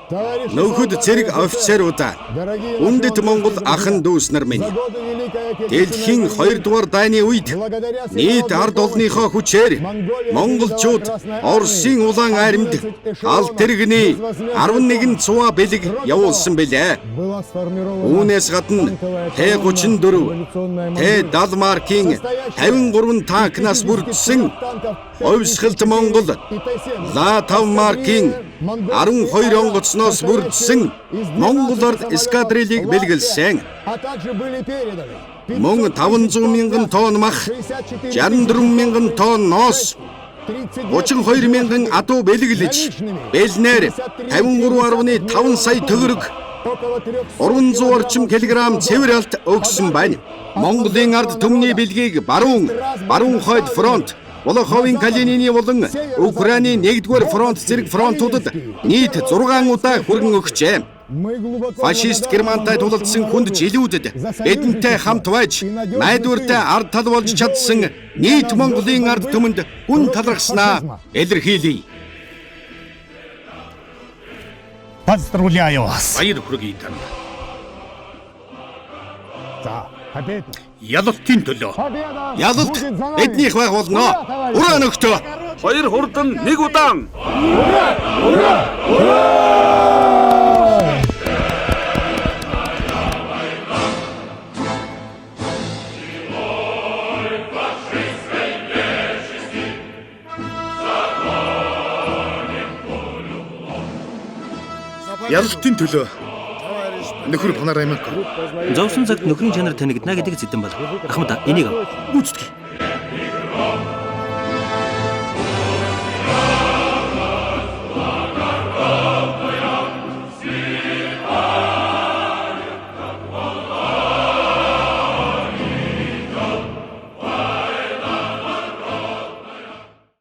Нөхөд цэрэг офицеруудаа, үндэт Монгол ахан дүүс нар минь, дэлхийн 2 дугаар дайны үед нийт ард олныхоо хүчээр монголчууд Оросын улаан армид алт тэрэгний 11 цуваа бэлэг явуулсан билээ. Үүнээс гадна Т-34, Т-70 маркийн 53 танкнаас бүрдсэн Овсхолт Монгол, Ла-5 маркийн 12 онгоцноос бүрдсэн Монгол ард эскадрилийг бэлгэлсэн. Мөн 500 мянган тонн мах, 64 мянган тонн ноос, 32 мянган адуу бэлгэлж, бэлнээр 53.5 сая төгрөг, 300 орчим килограмм цэвэр алт өгсөн байна. Монголын ард түмний бэлгийг баруун хойд фронт, Волоховын Калинины болон Украины 1-р фронт зэрэг фронтуудад нийт 6 удаа хүргэн өгчээ. Фашист Германтай тулалдсан хүнд жилүүдэд бидэнтэй хамт байж найдвартай ард тал болж чадсан нийт Монголын ард түмэнд гүн талархснаа илэрхийлье. Поздравляю вас. Баяр хүргэе танд. За победу. Ялалтын төлөө. Ялалт биднийх байх болно. Ураа нөхдөө. Хоёр хурдан нэг удаан. Ялалтын төлөө. Нөхөр Панараменко. Зовсон цагт нөхрийн чанар танигдана гэдэг зэдэн бол. Ахмад энийг ав. Гүйцэтгэе.